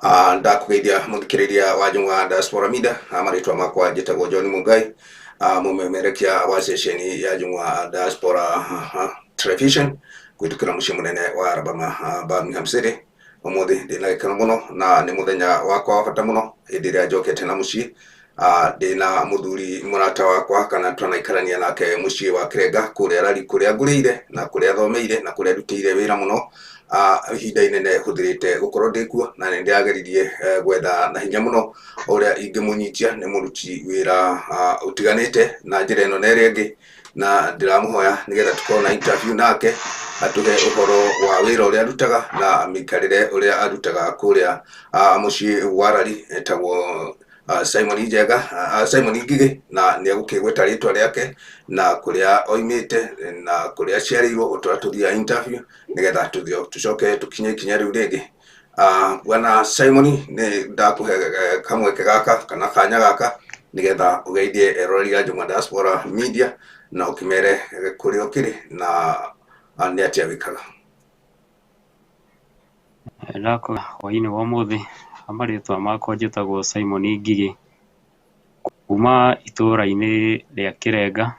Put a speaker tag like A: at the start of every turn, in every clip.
A: Ndakũgeithia mũthikĩrĩria wa Njũng'wa Diaspora Media, marĩtwa makwa njĩtagwo John Mungai, mũmemerekia wa ceceni ya Njũng'wa Diaspora Television kũhĩtũkĩra mũciĩ mũnene wa Alabama, Birmingham City. Ũmũthĩ ndĩna gĩkeno mũno na nĩ mũthenya wakwa wa bata mũno hĩndĩ ĩrĩa njokete na mũciĩ. Ndĩna mũthuri mũrata wakwa kana twanaikarania nake mũciĩ wa Kĩrenga kũrĩa Rari, kũrĩa ngũrĩire na kũrĩa thomeire na kũrĩa ndutĩire wĩra mũno. Ihinda inene hũthĩrĩte gũkorwo ndĩ kuo na nĩ ndĩrageririe gwetha na hinya mũno ũrĩa ingĩmũnyitia. Nĩ mũruti wĩra ũtiganĩte na njĩra ĩno na ĩrĩa ĩngĩ, na ndĩramũhoya nĩgetha tũkorwo na interview nake atũhe ũhoro wa wĩra ũrĩa arutaga na mĩikarĩre ũrĩa arutaga kũrĩa mũciĩ wa Rari. Etagwo Simon Njenga, Simon Ngigĩ, na nĩ egũkĩgweta rĩtwa rĩake na kũrĩa oimĩte na kũrĩa aciarĩirwo ũtũra tũthiaga interview nĩgetha tũcoke tũkinye ikinya rĩu rĩngĩ. Bwana Simon, nĩ ndakũhe kamweke gaka kana kanya gaka nĩgetha ũgeithie eroreri a Njũng'wa Diaspora Media na ũkĩmere kũrĩa ũkĩrĩ na nĩ atĩa wĩkaga.
B: Ndakũra hwainĩ wa ũmũthĩ, marĩtwa makwa njĩtagwo Simon Ngigĩ, kuma itũũra-inĩ rĩa Kĩrenga.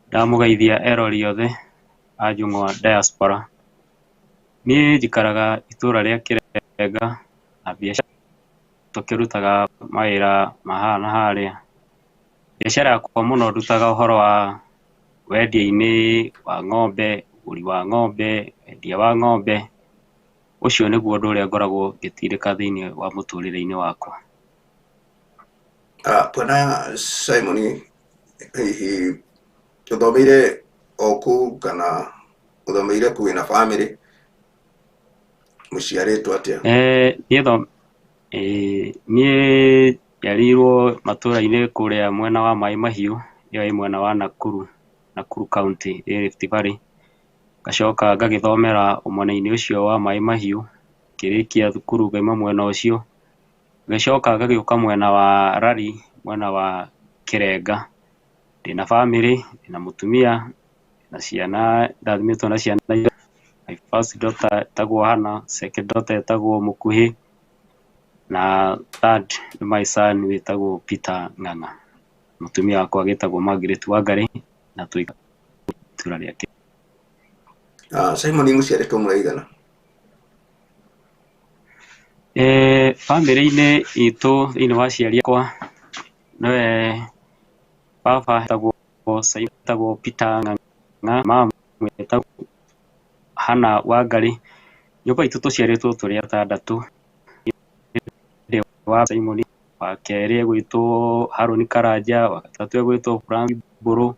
B: Ndamũgeithia erori othe a Njũng'wa Diaspora. Niĩ njikaraga itũũra rĩa Kĩrenga na biacara tũkĩrutaga mawĩra ma haha na harĩa. Biacara yakwa mũno ndutaga ũhoro wa wendia-inĩ wa ng'ombe, ũgũri wa ng'ombe, wendia wa ng'ombe. Ũcio nĩguo ũndũ ũrĩa ngoragwo ngĩtindĩka thĩinĩ wa mũtũrĩre-inĩ wakwa.
A: Bwana Simon, hihi ũthomeire o kũu kana ũthomeire kũu wĩna bamĩrĩ? Mũciarĩtwo atĩa?
B: Niĩ njiarĩirwo matũra-inĩ kũrĩa mwena wa Maĩ Mahiũ, ĩyo ĩ mwena wa Nakuru, Nakuru County ĩ Rift Valley. Ngacoka ngagĩthomera o mwena-inĩ ũcio wa Maĩ Mahiũ, ngĩrĩkia thukuru ngauma mwena ũcio, ngagĩcoka ngagĩũka mwena wa Rari, mwena wa Kĩrenga. Ndĩna bamĩrĩ, ndĩna mũtumia na ciana, ndathimĩtwo na ciana. My first daughter etagwo Hannah, second daughter etagwo Mũkuhĩ, na third nĩ my son wĩtagwo Peter Ng'ang'a. Mũtumia wakwa agĩtagwo Margaret Wangari na tũikaraga itũra rĩa
A: Simon, mũciarĩtwo mũraigana?
B: Bamĩrĩ-inĩ itũ thĩinĩ wa aciari akwa nĩwe baba etagwo Peter Ng'ang'a, mamu etagwo Hannah Wangari. Nyũmba itũ tũciarĩtwo tũrĩ atandatũ. Wa Simon, wa kerĩ egwĩtwo Harũni Karanja, wa gatatũ egwĩtwo Francis Mbũrũ,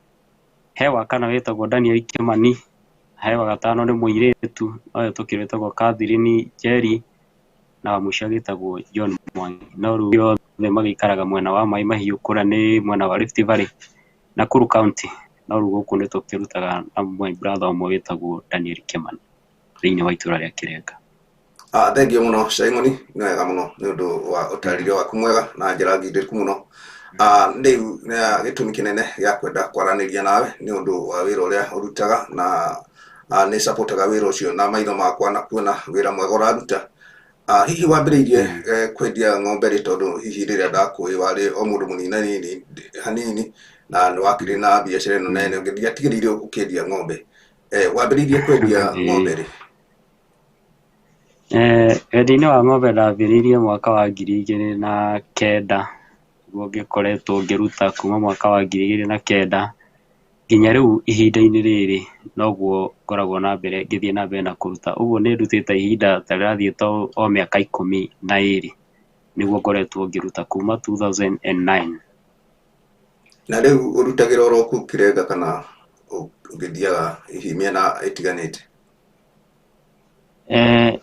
B: he wa kana wĩtagwo Daniel Kĩmani, he wa gatano nĩ mũirĩtu nowe tũkĩrĩ wĩtagwo Catherine Njeri, na wa mũico agĩtagwo John Mwangi. No rĩu othe magĩikaraga mwena wa Maĩ Mahiũ kũrĩa nĩ mwena wa Rift Valley, Nakuru County. No rĩu gũkũ nĩ tũkĩrutaga na my brother ũmwe wĩtagwo Daniel Kĩmani thĩinĩ wa itũra rĩa Kĩrenga.
A: Thengiũ mũno Simon, nĩ wega mũno nĩ ũndũ wa ũtarĩria waku mwega na njĩra ngindĩrĩku mũno. Rĩu gĩtũmi kĩnene gĩa kwenda kwaranĩria nawe nĩ ũndũ wa wĩra ũrĩa ũrutaga na nĩ supportaga wĩra ũcio na maitho makwa na kuona wĩra mwega ũraruta. Hihi wambĩrĩirie kwendia ng'ombe rĩ? Tondũ hihi rĩrĩa ndakũĩ warĩ o mũndũ mũnini hanini na nĩ wakĩrĩ na biacara ĩno nene ndiatigĩrĩire ũkĩendia ng'ombe. Wambĩrĩirie kwendia ng'ombe rĩ?
B: Wendia-inĩ wa ng'ombe ndambĩrĩirie mwaka wa 2009, nĩguo ngĩkoretwo ngĩruta kuma mwaka wa 2009 nginya rĩu ihinda-inĩ rĩrĩ noguo ngoragwo na mbere ngĩthiĩ na mbere na kũruta. Ũguo nĩ ndutĩte ihinda ta rĩrathiĩ ta o mĩaka 12 nĩguo ngoretwo ngĩruta kuma 2009.
A: Na rĩu ũrutagĩra oro kũu Kĩrenga kana ũgĩthiaga hihi mĩena ĩtiganĩte?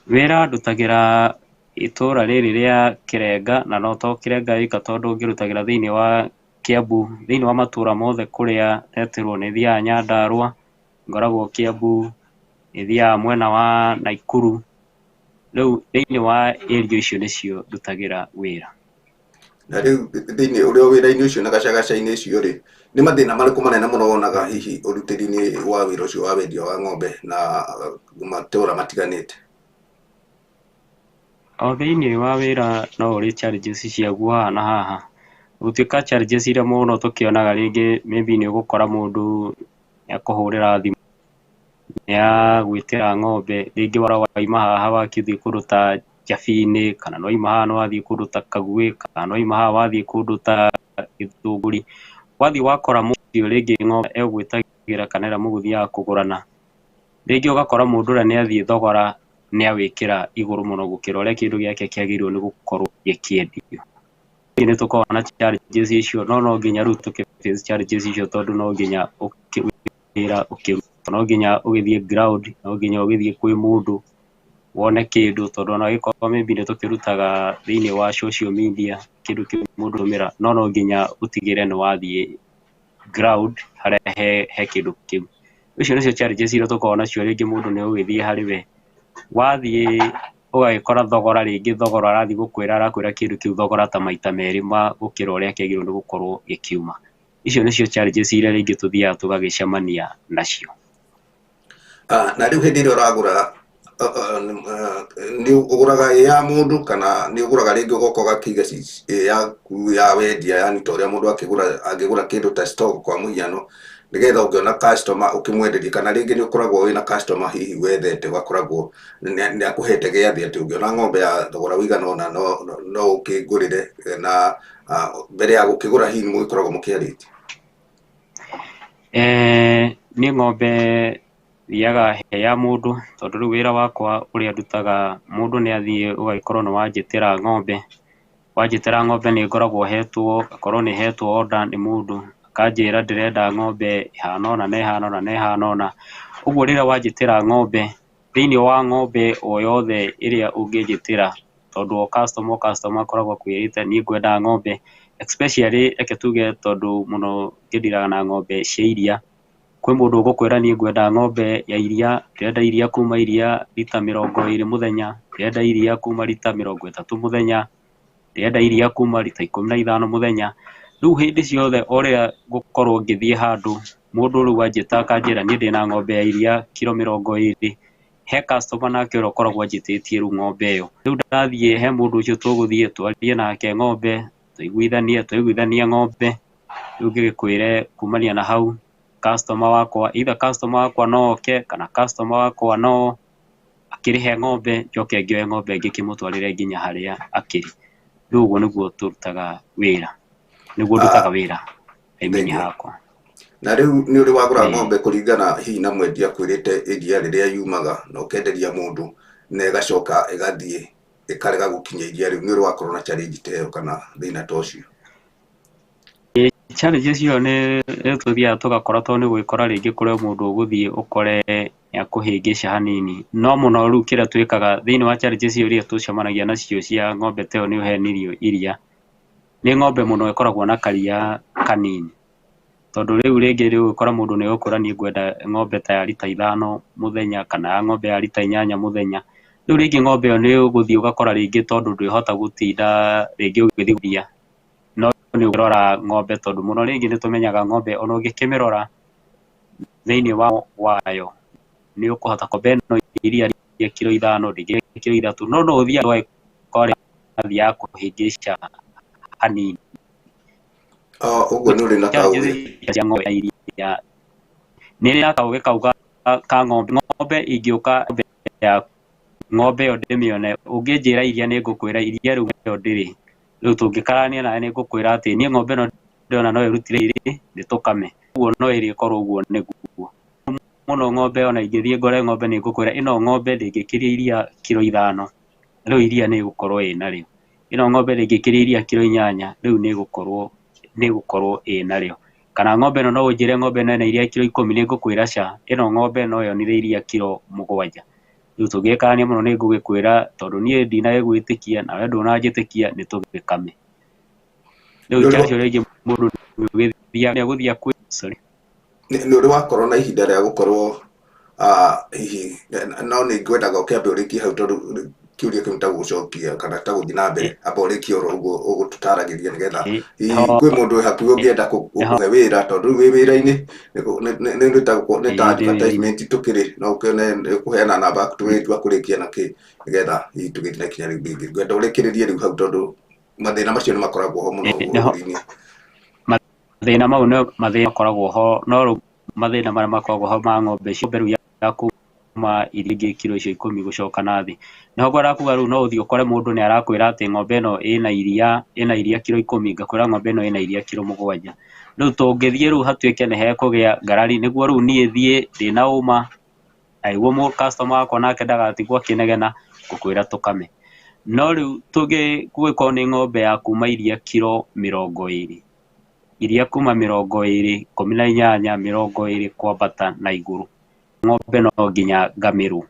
B: Wĩra ndutagĩra itũra rĩrĩ rĩa Kĩrenga, na no to Kĩrenga wika tondũ ngĩrutagĩra thĩinĩ wa Kiambu, thĩinĩ wa matũra mothe kũrĩa ndetĩrwo. Nĩ thiaga Nyandarũa, ngoragwo Kiambu, nĩ thiaga mwena wa Naikuru. Rĩu thĩinĩ wa area icio nĩcio ndutagĩra wĩra.
A: Na rĩu thĩinĩ ũrĩ o wĩra-inĩ ũcio na gacagaca-inĩ ũcio rĩ, nĩ mathĩna marĩkũ manene mũno wonaga hihi ũrutĩri-inĩ wa wĩra ũcio wa wendia wa ng'ombe na matũra matiganĩte?
B: O thĩiniĩ wa wĩra no ũrĩ challenges ciaguo haha na haha. Gũtuĩka challenges iria mũno tũkĩonaga rĩngĩ maybe nĩ ũgũkora mũndũ nĩ akũhũrĩra thimũ, nĩ agwĩtĩra ng'ombe, rĩngĩ waima haha wakĩthiĩ kũndũ ta Njabi-inĩ, kana nĩ waima haha nĩ wathiĩ kũndũ ta Kaguĩ, kana nĩ waima haha wathiĩ kũndũ ta Gĩthũngũri. Wathiĩ wakora mũndũ rĩngĩ ng'ombe egwĩtagĩra kana ĩrĩa mũgũthiaga kũgũrana, rĩngĩ ũgakora mũndũ ũrĩa nĩ athiĩ thogora nĩ awĩkĩra igũrũ mũno gũkĩra ũrĩa kĩndũ gĩake kĩagĩrĩirwo nĩ gũkorwo gĩkĩendio. Nĩ tũkoragwo na challenges icio, no no nginya rĩu tũkĩ face challenges icio tondũ no nginya wĩra ũkĩrutwo, no nginya ũgĩthiĩ ground, no nginya ũgĩthiĩ kwĩ mũndũ wone kĩndũ, tondũ ona angĩkorwo maybe nĩ tũkĩrutaga thĩiniĩ wa social media kĩndũ kĩu mũndũ tũmĩra, no no nginya ũtigĩrĩre nĩ wathiĩ ground harĩa he kĩndũ kĩu. Icio nĩcio challenges iria tũkoragwo nacio, rĩngĩ mũndũ nĩ ũgĩthiĩ harĩ we, wathiĩ ũgagĩkora thogora, rĩngĩ thogora arathiĩ gũkwĩra, arakwĩra kĩndũ kĩu thogora ta maita merĩ ma gũkĩra ũrĩa kĩagĩrĩirwo nĩ gũkorwo gĩkiuma. Icio nĩcio challenges iria rĩngĩ tũthiaga tũgagĩcemania nacio.
A: Na rĩu hĩndĩ ĩrĩa ũragũra, nĩ ũgũraga ĩ ya mũndũ kana nĩ ũgũraga rĩngĩ ũgoka ũgakĩiga ĩ yaku ya wendia, yani ta ũrĩa mũndũ akĩgũra angĩgũra kĩndũ ta stock kwa mũhiano, nĩgetha ũngĩona customer ũkĩmwenderia, kana rĩngĩ nĩ ũkoragwo wĩna customer hihi wethete, ũgakoragwo nĩ akũhete gĩathĩ atĩ ũngĩona ng'ombe ya thogora ũigana ũna no ũkĩngũrĩre, na mbere ya gũkĩgũra hihi nĩ mũgĩkoragwo mũkĩarĩtie?
B: Niĩ ng'ombe thiaga he ya mũndũ, tondũ rĩu wĩra wakwa ũrĩa ndutaga, mũndũ nĩ athiĩ ũgagĩkorwo nĩ wanjĩtĩra ng'ombe, wanjĩtĩra ng'ombe nĩ ngoragwo hetwo, ngakorwo nĩ hetwo order nĩ mũndũ, akanjĩra ndĩrenda ng'ombe ĩhana ũna na ĩhana ũna na ĩhana ũna. Ũguo rĩrĩa wanjĩtĩra ng'ombe, thĩiniĩ wa ng'ombe o yothe ĩrĩa ũngĩnjĩtĩra, tondũ o customer o customer akoragwo akwĩrĩte niĩ ngwenda ng'ombe, especially reke tuge tondũ mũno ngĩndiraga na ng'ombe cia iria, kwĩ mũndũ ũgũkwĩra niĩ ngwenda ng'ombe ya iria, ndĩrenda iria kuma iria rita 20 mũthenya, ndĩrenda iria kuma rita 30 mũthenya, ndĩrenda iria kuma rita 15 mũthenya. Rĩu hĩndĩ ciothe o rĩrĩa ngũkorwo ngĩthiĩ handũ, mũndũ rĩu anjĩta akanjĩra niĩ ndĩna ng'ombe ya iria kiro 20, he customer nake ũrĩa ũkoragwo anjĩtĩtie rĩu ng'ombe ĩyo. Rĩu ndathiĩ he mũndũ ũcio tũgũthiĩ twarie nake ng'ombe, tũiguithanie, twaiguithania ng'ombe, rĩu ngĩgĩkwĩre kumania na hau customer wakwa, either customer wakwa no oke kana customer wakwa no akĩrĩhe ng'ombe, njoke ngĩoe ng'ombe ngĩkĩmũtwarĩre nginya harĩa akĩrĩ. Rĩu ũguo nĩguo tũrutaga wĩra, nĩguo ndutaga wĩra I mean hakwa.
A: Na rĩu nĩ ũrĩ wagũra ng'ombe kũringana hihi na mwendia kwĩrĩte iria rĩrĩa yumaga, na ũkenderia mũndũ na ĩgacoka ĩgathiĩ ĩkarega gũkinya iria rĩu, nĩ ũrĩ wakorwo na challenge ta ĩyo kana thĩna ta ũcio?
B: Challenge icio nĩ tũthiaga tũgakora, tondũ nĩ ũgũgĩkora rĩngĩ kũrĩ mũndũ ũgũthiĩ ũkore nĩ akũhĩngĩca hanini, no mũno rĩu kĩrĩa twĩkaga thĩiniĩ wa challenges icio iria tũcemanagia nacio cia ng'ombe ta ĩyo nĩ ũhenirio iria, nĩ ng'ombe mũno ĩkoragwo na karia kanini, tondũ rĩu rĩngĩ nĩ ũgũkora mũndũ nĩ egũkwĩra niĩ ngwenda ng'ombe ta ya rita 5 mũthenya kana ya ng'ombe ya rita 8 mũthenya. Rĩu rĩngĩ ng'ombe ĩyo nĩ ũgũthiĩ ũgakora rĩngĩ tondũ ndwĩhota gũtinda rĩngĩ ũgĩthiĩ gũthia, no nĩ ũrora ng'ombe tondũ mũno rĩngĩ nĩ tũmenyaga ng'ombe ona ũngĩkĩmĩrora thĩiniĩ wayo nĩ ũkũhota ng'ombe ĩno iria rĩa kiro 5 ndĩngĩ kiro 3, no no ũthiĩ ũgagĩkora athiaga kũhĩngĩca hanini.
A: Ũguo nĩ ũrĩ na kaũgĩ.
B: Cia ng'ombe ya iria nĩ ĩrĩ na kaũgĩ kau ka ng'ombe. Ng'ombe ingĩũka ng'ombe ya ng'ombe ĩyo ndĩmĩone, ũngĩnjĩra iria nĩ ngũkwĩra iria rĩu ĩyo ndĩrĩ. Rĩu tũngĩkarania nawe nĩ ngũkwĩra atĩ niĩ ng'ombe ĩno ndĩrona no ĩrutire igĩrĩ nĩ tũkame, ũguo no ĩrĩkorwo ũguo nĩguo. Mũno ng'ombe ona ingĩthiĩ ngore ng'ombe nĩ ngũkwĩra ĩno ng'ombe ndĩngĩkĩria iria kiro 5, rĩu iria nĩ ĩgũkorwo ĩna rĩo. Ĩno ng'ombe ndĩngĩkĩria iria kiro 8, rĩu nĩ ĩgũkorwo ĩna rĩo. Kana ng'ombe ĩno no ũnjĩre ng'ombe ĩno ĩna iria kiro 10, nĩ ngũkwĩra ca, ĩno ng'ombe no yonire iria kiro 7. Rĩu tũngĩkarania mũno nĩ ngũgĩkwĩra tondũ niĩ ndinagĩgwĩtĩkia nawe ndũnanjĩtĩkia nĩ tũgĩkame. Rĩu chacho rĩngĩ mũndũ nĩ agũthiĩ kwĩ sorry.
A: Nĩ ũrĩ wakorwo na ihinda rĩa gũkorwo hihi, no nĩ ngwendaga ũkĩambe ũrĩkie hau tondũ Kĩũria kĩu ta gũcokia kana ta gũthiĩ na mbere, amba ũrĩkie oro ũguo ũgũtũtaragĩria nĩgetha hihi kwĩ mũndũ wĩ hakuhĩ ũngĩenda gũkũhe wĩra, tondũ rĩu wĩ wĩra-inĩ nĩ ta advertisement tũkĩrĩ no ũkĩone kũheana namba yaku tũgĩtua kũrĩkia na kĩ nĩgetha hihi tũgĩthiĩ na ikinya rĩu rĩngĩ. Ngwenda ũrĩkĩrĩrie rĩu hau tondũ mathĩna macio nĩ makoragwo ho mũno ũgũri-inĩ.
B: Mathĩna mau nĩ mathĩna makoragwo ho, no rĩu mathĩna marĩa makoragwo ho ma ng'ombe icio, ng'ombe rĩu ya kuma iria ingĩ kiro icio 10 gũcoka na thĩ. Nĩho ngwendaga kuga rĩu no ũthiĩ ũkore mũndũ nĩ arakwĩra atĩ ng'ombe ĩno ĩna iria kiro 10, ngakwĩra ng'ombe ĩno ĩna iria kiro 7. Rĩu tũngĩthiĩ rĩu hatuĩke nĩ hekũgĩa ngarari, nĩguo rĩu niĩ thiĩ ndĩna ũma, na nĩguo customer wakwa nake ndagatigwo akĩnegena, ngũkwĩra tũkame. No rĩu tũngĩkorwo nĩ ng'ombe ya kuma iria kiro 20, iria kuma 20, 18, 20 kwambata na igũrũ, ng'ombe no nginya ngamĩrwo.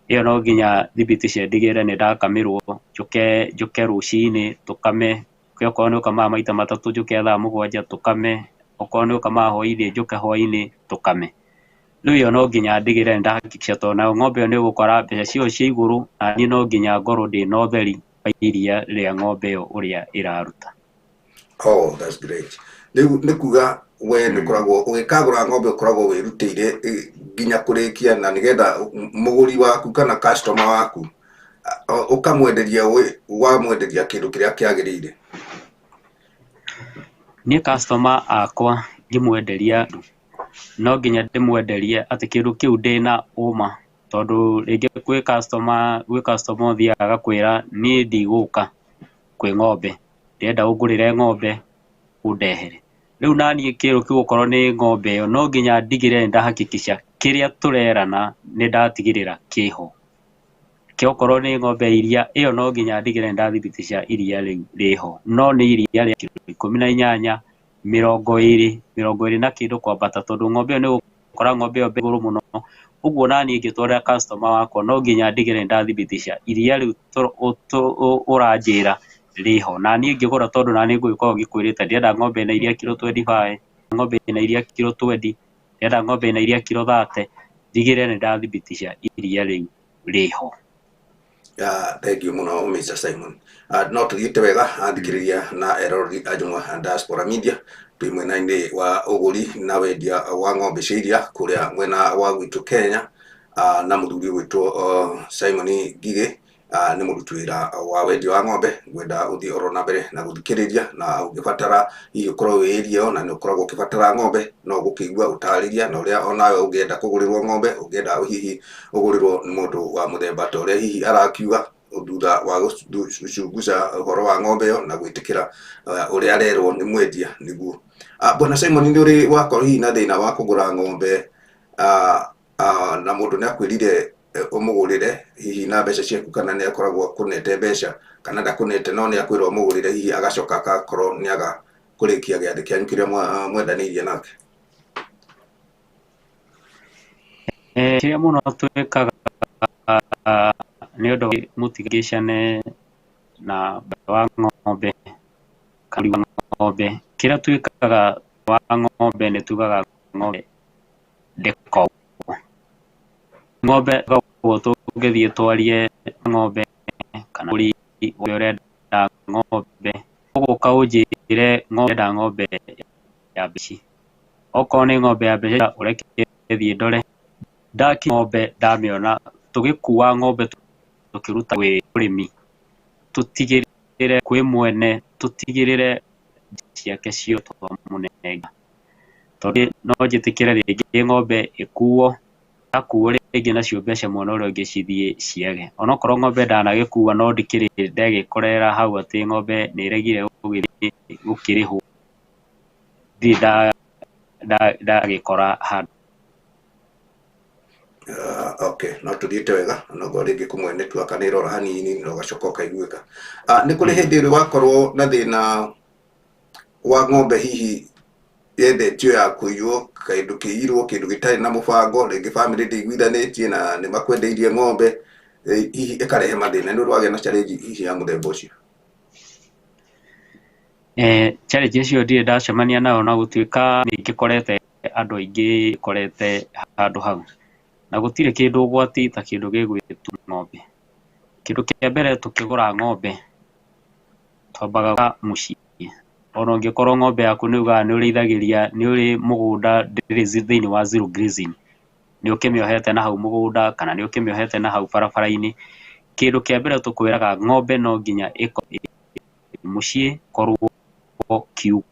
B: Ĩyo no nginya thibitishe ndigĩrĩre nĩ ndakamĩrwo, njũke rũcinĩ tũkame, okorwo nĩ ũkamaga maita 3 njũke thaa 7 tũkame, okorwo nĩ ũkamaga hwainĩ njũke hwainĩ tũkame. Rĩu ĩyo no nginya ndigĩrĩre nĩ ndahakikisha, tondũ nayo ng'ombe ĩyo nĩ ĩgũkora mbeca ciayo ciĩ igũrũ, na niĩ no nginya ngorwo ndĩna ũtheri wa iria rĩa ng'ombe ĩyo ũrĩa ĩraruta.
A: Oh, that's great. Rĩu nĩ kuga we nĩ ũkoragwo ũgĩkagũra ng'ombe ũkoragwo wĩrutĩire nginya kũrĩkia, na nĩgetha mũgũri waku kana customer waku ũkamwenderia wamwenderia kĩndũ kĩrĩa kĩagĩrĩire.
B: Niĩ customer akwa ngĩmwenderia no nginya ndĩmwenderie atĩ kĩndũ kĩu ndĩna ũma, tondũ rĩngĩ kwĩ customer ũthiaga agakwĩra niĩ ndigũka kwĩ ng'ombe, ndĩrenda ũngũrĩre ng'ombe ũndehere. Rĩu naniĩ kĩndũ kĩu okorwo nĩ ng'ombe ĩyo no nginya ndigĩrĩre nĩndahakikisha kĩrĩa tũrerana nĩndatigĩrĩra kĩho. Okorwo nĩ ng'ombe ya iria ĩyo no nginya ndigĩrĩre nĩndathibitisha iria rĩu rĩho, no nĩ iria rĩa kiro 18, 20, 20 na kĩndũ kwambata, tondũ ng'ombe ĩyo nĩ ũgũkora ng'ombe ĩyo igũrũ mũno. Ũguo naniĩ ngĩtwarĩra customer wakwa no nginya ndigĩrĩre nĩndathibitisha iria rĩu ũranjĩra rĩho, na niĩ ngĩgũra, tondũ naniĩ ngũgĩkorwo ngĩkwĩrĩte ndĩrenda ng'ombe ĩna iria kiro 25, ng'ombe ĩna iria kiro 20, ndĩrenda ng'ombe ĩna iria kiro 30, ndigĩrĩre nĩndathibitisha iria rĩu rĩho.
A: Thank you mũno Mr. Simon. No tũthiĩte wega athikĩrĩria na eroreri a Njũng'wa Diaspora Media, twĩ mwena-inĩ wa ũgũri na wendia wa ng'ombe cia iria kũrĩa mwena wa gwitũ Kenya, na mũthuri ũgwĩtwo Simon Ngigĩ, nĩ mũruti wĩra wa wendia wa ng'ombe. Ngwenda ũthiĩ oro na mbere na gũthikĩrĩria, na ũngĩbatara hihi ũkorwo wĩ area ĩyo na nĩ ũkoragwo ũkĩbatara ng'ombe, no ũgũkĩigua ũtarĩria na ũrĩa onawe ũngĩenda kũgũrĩrwo ng'ombe, ũngĩenda hihi ũgũrĩrwo nĩ mũndũ wa mũthemba ta ũrĩa hihi arakiuga thutha wa gũcunguca ũhoro wa ng'ombe ĩyo na gwĩtĩkĩra ũrĩa arerwo nĩ mwendia nĩguo. Bwana Simon, nĩ ũrĩ wakorwo hihi na thĩna wa kũgũra ng'ombe na mũndũ nĩ akwĩrire ũmũgũrĩre hihi na mbeca ciaku, kana nĩ akoragwo akũnete mbeca kana ndakũnete, no nĩ akwĩrwo ũmũgũrĩre hihi agacoka agakorwo nĩ aga kũrĩkia gĩathĩ kĩanyu kĩrĩa mwendanĩirie nake?
B: Kĩrĩa mũno twĩkaga nĩ ũndũ mũtigĩcane na wa ng'ombe kana ng'ombe, kĩrĩa twĩkaga wa ng'ombe nĩ tugaga ng'ombe ndĩkogwo. Ng'ombe koguo tũngĩthiĩ twarie ng'ombe kana mbũri, ũrĩa ũrenda ng'ombe, ũgũka ũnjĩre ng'ombe ndĩrenda ng'ombe ya mbeca. Okorwo nĩ ng'ombe ya mbeca ũreke thiĩ ndore, ndakinya ng'ombe ndamĩona, tũgĩkua ng'ombe tũkĩruta kwĩ mũrĩmi, tũtigĩrĩre kwĩ mwene, tũtigĩrĩre ciake ciothe twamũnengera. Tondũ no njĩtĩkĩre rĩngĩ ng'ombe ĩkuo, yakuo rĩngĩ nacio mbeca mwena ũrĩa ũngĩ cithiĩ ciage. Onokorwo ng'ombe ndanagĩkua no ndikĩrĩ ndegĩkorera hau atĩ ng'ombe nĩ ĩregire gũgĩthiĩ gũkĩrĩhwo, ndirĩ ndagĩkora handũ.
A: Okay, no tũthiĩte wega, onokorwo rĩngĩ kũmwe network nĩ ĩrora hanini na ũgacoka ũkaiguĩka. Nĩ kũrĩ hĩndĩ ĩrĩ wakorwo na thĩna wa ng'ombe hihi yendetio ya kũiywo, kĩndũ kĩirwo, kĩndũ gĩtarĩ na mũbango, rĩngĩ bamĩrĩ ndĩiguithanĩtie na nĩ makwendeirie ng'ombe, hihi ĩkarehe mathĩna, nĩ ũrĩ wagĩa na challenge hihi ya mũthemba ũcio?
B: Challenge icio ndirĩ ndacemania nayo, na gũtuĩka nĩ ngĩkorete andũ aingĩ korete handũ hau, na gũtirĩ kĩndũ ũgwati ta kĩndũ gĩgwĩtwo ng'ombe. Kĩndũ kĩa mbere tũkĩgũra ng'ombe twambaga mũciĩ. Ona ũngĩkorwo ng'ombe yaku nĩ ugaga nĩ ũrĩithagĩria, nĩ ũrĩ mũgũnda ndĩrĩ thĩinĩ wa zero grazing, nĩ ũkĩmĩohete na hau mũgũnda kana nĩ ũkĩmĩohete na hau barabara-inĩ. Kĩndũ kĩa mbere tũkwĩraga ng'ombe no nginya ĩkorwo mũciĩ, korwo kiugũ.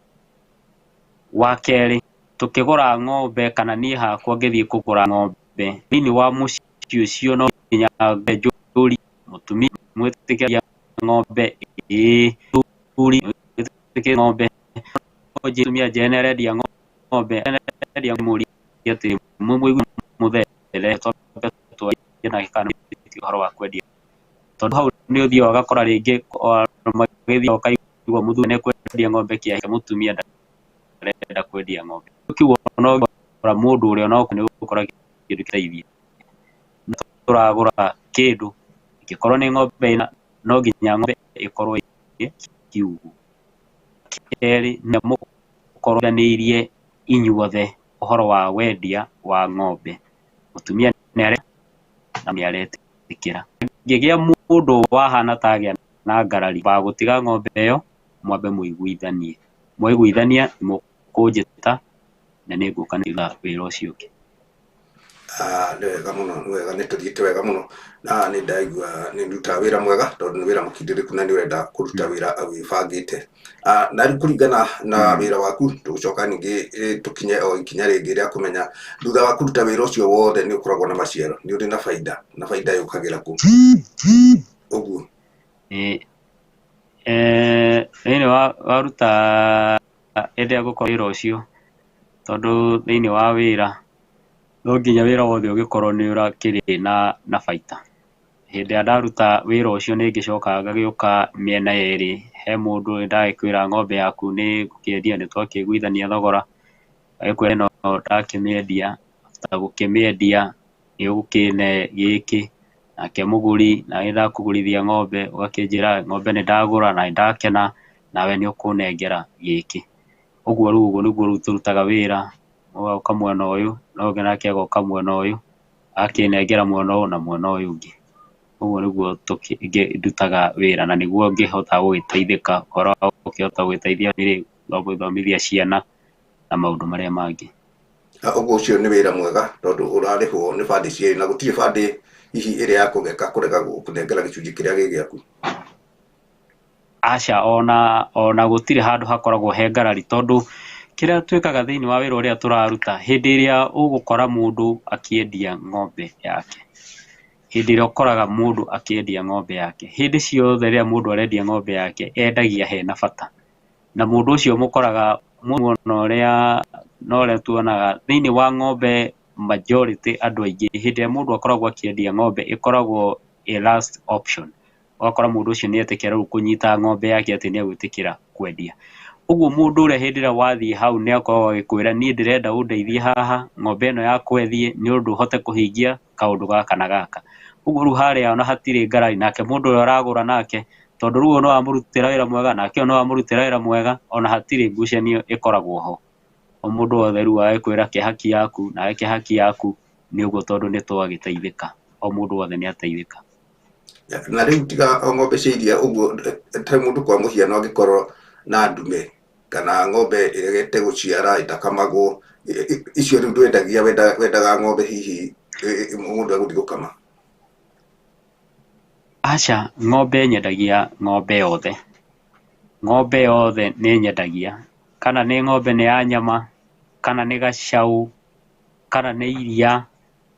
B: Wa kerĩ, tũkĩgũra ng'ombe kana niĩ hakwa ngĩthiĩ kũgũra ng'ombe thĩinĩ wa mũciĩ ũcio no nginya njũrie mũtumia mwĩtĩkĩria ng'ombe, ĩĩ, mũthuri mwĩtĩkĩria ng'ombe, mũtumia njĩre nĩ arendia ng'ombe, arendia mũrie atĩrĩ, mũigue mũthere twambe twarie nake kana ũhoro wa kwendia. Tondũ hau nĩ ũthiaga ũgakora rĩngĩ magĩthiĩ ũkaigua mũthuri nĩ ekwendia ng'ombe kĩahika mũtumia ndarenda kwendia ng'ombe. Kiugo no ũgũra mũndũ ũrĩa onokorwo nĩ ũgũkora kĩndũ gĩteithie. Tũragũra kĩndũ ĩngĩkorwo nĩ ng'ombe ĩna, no nginya ng'ombe ĩkorwo ĩ kiugũ. Kerĩ, nĩ mũkorwo inyuothe ũhoro wa wendia wa ng'ombe. Mũtumia nĩ arenda na nĩ aretĩkĩra. Ngĩgĩa mũndũ wahana ta agĩa na ngarari wa gũtiga ng'ombe ĩyo, mwambe mũiguithanie. Mwaiguithania mũkũnjĩta na nĩ ngũka na wĩra ũcio ũngĩ.
A: Nĩ wega mũno, nĩ wega, nĩ tũthiĩte wega mũno na nĩ ndaigua nĩ ndutaga wĩra mwega tondũ nĩ wĩra mũkindĩrĩku na nĩ ũrenda kũruta wĩra wĩbangĩte. Na rĩu kũringana na wĩra waku tũgũcoka ningĩ tũkinye o ikinya rĩngĩ rĩa kũmenya thutha wa kũruta wĩra ũcio wothe nĩ ũkoragwo na maciaro, nĩ ũrĩ na baida, na baida yũkagĩra kũ? Ũguo.
B: Thĩinĩ wa waruta hĩndĩ ĩrĩa ngũkorwo wĩra ũcio, tondũ thĩinĩ wa wĩra no nginya wĩra wothe ũgĩkorwo nĩ ũrakĩrĩ na baita. Hĩndĩ ĩrĩa ndaruta wĩra ũcio nĩ ngĩcokaga ngagĩũka mĩena yerĩ, he mũndũ ndagĩkwĩra ng'ombe yaku nĩ ngũkĩendia, nĩ twakĩiguithania thogora, agĩkwĩra ĩno ndakĩmĩendia, after gũkĩmĩendia nĩ ũgũkĩne gĩkĩ, nake mũgũri naniĩ ndakũgũrithia ng'ombe ũgakĩnjĩra ng'ombe nĩ ndagũra na nĩ ndakena, nawe nĩ ũkũnengera gĩkĩ. Ũguo rĩu ũguo nĩguo rĩu tũrutaga wĩra, ũgoka mwena ũyũ na ũngĩ nake agoka mwena ũyũ, agakĩnengera mwena ũyũ na mwena ũyũ ũngĩ. Ũguo nĩguo ndutaga wĩra na nĩguo ngĩhota gũgĩteithĩka ũhoro wa gũkĩhota gũgĩteithia gũthomithia ciana na maũndũ marĩa mangĩ.
A: Ũguo ũcio nĩ wĩra mwega tondũ ũrarĩhwo nĩ bandi cierĩ na gũtirĩ bandi hihi ĩrĩa ya kũgeka kũrega gũkũnengera gĩcunjĩ kĩrĩa gĩ gĩaku.
B: Aca, ona gũtirĩ handũ hakoragwo he ngarari tondũ kĩrĩa twĩkaga thĩinĩ wa wĩra ũrĩa tũraruta, hĩndĩ ĩrĩa ũgũkora mũndũ akĩendia ng'ombe yake, hĩndĩ ĩrĩa ũkoraga mũndũ akĩendia ng'ombe yake, hĩndĩ ciothe rĩrĩa mũndũ arendia ng'ombe yake endagia hena bata. Na mũndũ ũcio mũkoraga mũno ũrĩa na ũrĩa tuonaga thĩinĩ wa ng'ombe majority andũ aingĩ hĩndĩ ĩrĩa mũndũ akoragwo akĩendia ng'ombe ĩkoragwo ĩ last option. Ũgakora mũndũ ũcio nĩ etĩkĩra rĩu kũnyita ng'ombe yake atĩ nĩ egwĩtĩkĩra kwendia. Ũguo mũndũ ũrĩa hĩndĩ ĩrĩa wathiĩ hau nĩ akoragwo agĩkwĩra niĩ ndĩrenda ũndeithie haha, ng'ombe ĩno yakwa ĩthiĩ nĩ ũndũ hote kũhingia kaũndũ gaka na gaka. Ũguo rĩu harĩa ona hatirĩ ngarari, nake mũndũ ũrĩa ũragũra nake tondũ rĩu ũyũ no wamũrutĩra wĩra mwega nake ũyũ no wamũrutĩra wĩra mwega, ona hatirĩ ngucanio ĩkoragwo ho. O mũndũ wothe rĩu agĩkwĩra ke haki yaku nawe ke haki yaku, nĩ ũguo tondũ nĩ twagĩteithĩka, o mũndũ wothe nĩ ateithĩka.
A: Na rĩu tiga o ng'ombe cia iria ũguo, ta mũndũ kwa mũhiano angĩkorwo na ndume kana ng'ombe ĩregete gũciara ĩtakamagwo, icio rĩu ndwendagia, wendaga ng'ombe hihi mũndũ egũthiĩ gũkama?
B: Aca, ng'ombe nyendagia ng'ombe yothe. Ng'ombe yothe nĩ nyendagia, kana nĩ ng'ombe nĩ ya nyama, kana nĩ gacaũ, kana nĩ iria,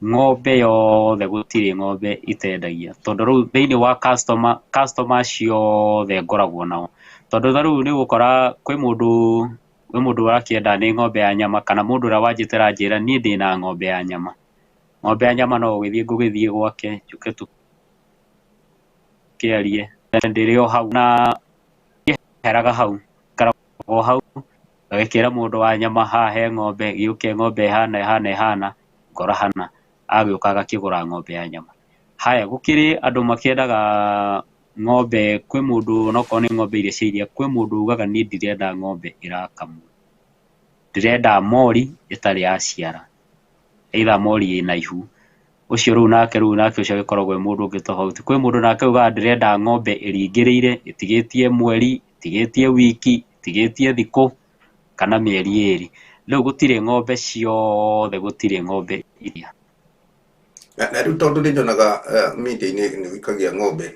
B: ng'ombe yothe gũtirĩ ng'ombe itendagia. Tondũ rĩu thĩinĩ wa customer, customer ciothe ngoragwo nao. Tondũ ta rĩu nĩ ũgũkora kwĩ mũndũ ũrakĩenda nĩ ng'ombe ya nyama kana mũndũ ũrĩa wanjĩtĩra anjĩra niĩ ndĩna ng'ombe ya nyama. Ng'ombe ya nyama no gũgĩthiĩ ngũgĩthiĩ gwake njũke tũkĩarie, ndĩrĩ o hau na ndieheraga hau, njikaragwo hau ngagĩkĩra mũndũ wa nyama haha he ng'ombe, gĩũke ng'ombe ĩhana ĩhana ĩhana, ngora hana, agĩũka agakĩgũra ng'ombe ya nyama. Haya, gũkĩrĩ andũ makĩendaga ng'ombe, kwĩ mũndũ onokorwo nĩ ng'ombe iria cia iria, kwĩ mũndũ ugaga niĩ ndirenda ng'ombe ĩrakamwo, ndĩrenda mori ĩtarĩ yaciara, either mori ĩna ihu. Ũcio rĩu nake ũcio agĩkoragwo e mũndũ ũngĩ tofauti. Kwĩ mũndũ nake ugaga ndĩrenda ng'ombe ĩringĩrĩire, ĩtigĩtie mweri, ĩtigĩtie wiki, ĩtigĩtie thikũ kana mĩeri 2. Rĩu gũtirĩ ng'ombe ciothe, gũtirĩ ng'ombe iria.
A: Na rĩu tondũ nĩ nyonaga media-inĩ nĩ ũikagia ng'ombe,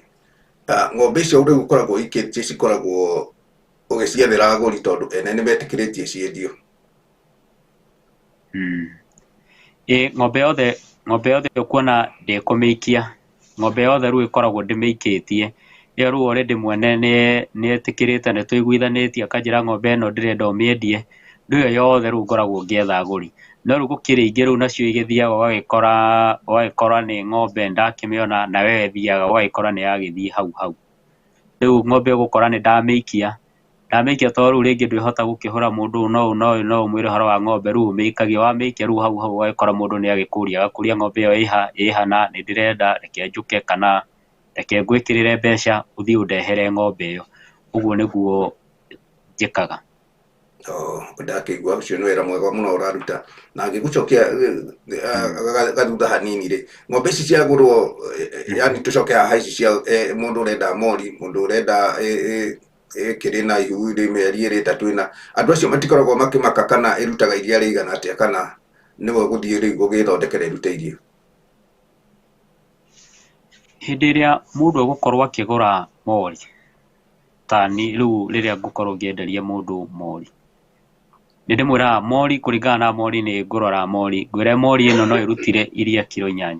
A: ng'ombe icio rĩu ũkoragwo ũikĩtie cikoragwo ũgĩciethera agũri tondũ ene nĩ metĩkĩrĩtie ciendio.
B: Ĩ ng'ombe yothe ũkuona ndĩkũmĩikia, ng'ombe yothe rĩu ĩkoragwo ndĩmĩikĩtie. Ĩyo rĩu already mwene nĩ etĩkĩrĩte, nĩ tũiguithanĩtie, akanjĩra ng'ombe ĩno ndĩrenda ũmĩendie. Rĩu ĩyo yothe rĩu ngoragwo ngĩetha agũri. No rĩu gũkĩrĩ ingĩ rĩu nacio igĩthiaga ũgagĩkora nĩ ng'ombe ndakĩmĩona, na we ĩthiaga ũgagĩkora nĩ yagĩthiĩ hau hau. Rĩu ng'ombe ũgũkora nĩ ndamĩikia, ndamĩikia tondũ rĩu rĩngĩ ndwĩhota gũkĩhũra mũndũ ũyũ na ũyũ na ũyũ no ũmwĩre ũhoro wa ng'ombe, rĩu ũmĩikagia, wamĩikia rĩu hau hau ũgagĩkora mũndũ nĩ agĩkũria, agakũria ng'ombe ĩyo ĩha na nĩ ndĩrenda, reke njũke kana reke ngwĩkĩrĩre mbeca ũthiĩ ũndehere ng'ombe ĩyo. Ũguo nĩguo njĩkaga.
A: Ndakĩigua ũcio nĩ wĩra mwega mũno ũraruta. Na ngĩgũcokia gathutha hanini rĩ, ng'ombe ici ciagũrwo, yani tũcoke haha ici cia mũndũ ũrenda mori, mũndũ ũrenda ĩkĩrĩ na ihu rĩ mĩeri 2 3 4, andũ acio matikoragwo makĩmaka kana ĩrutaga iria rĩigana atĩa, kana nĩwe ũgũthiĩ rĩu gũgĩthondekera ĩrute iria?
B: Hĩndĩ ĩrĩa mũndũ egũkorwo akĩgũra mori, ta niĩ rĩu rĩrĩa ngũkorwo ngĩenderia mũndũ mori, nĩ ndĩmwĩraga mori kũringana na mori nĩ ngũrora mori, ngwĩre mori ĩno no ĩrutire iria kiro 8,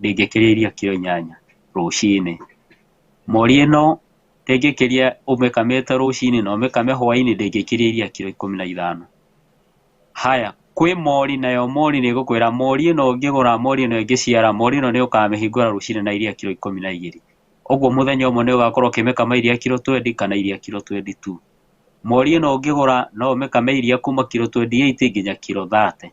B: ndĩngĩkĩria iria kiro 8 rũcinĩ. Mori ĩno ndĩngĩkĩria ũmĩkamĩte rũcinĩ na ũmĩkame hwaĩ-inĩ, ndĩngĩkĩria iria kiro 15. Haya, kwĩ mori nayo mori nĩ ĩgũkwĩra mori ĩno ũngĩgũra, mori ĩno ĩngĩciara, mori ĩno nĩ ũkamĩhingũra rũcinĩ na iria kiro 12. Ũguo mũthenya ũmwe nĩ ũgakorwo ũkĩmĩkama iria kiro 20 kana iria kiro 22. Mori ĩno ũngĩgũra no ũmĩkame iria kuma kiro 28 nginya kiro 30.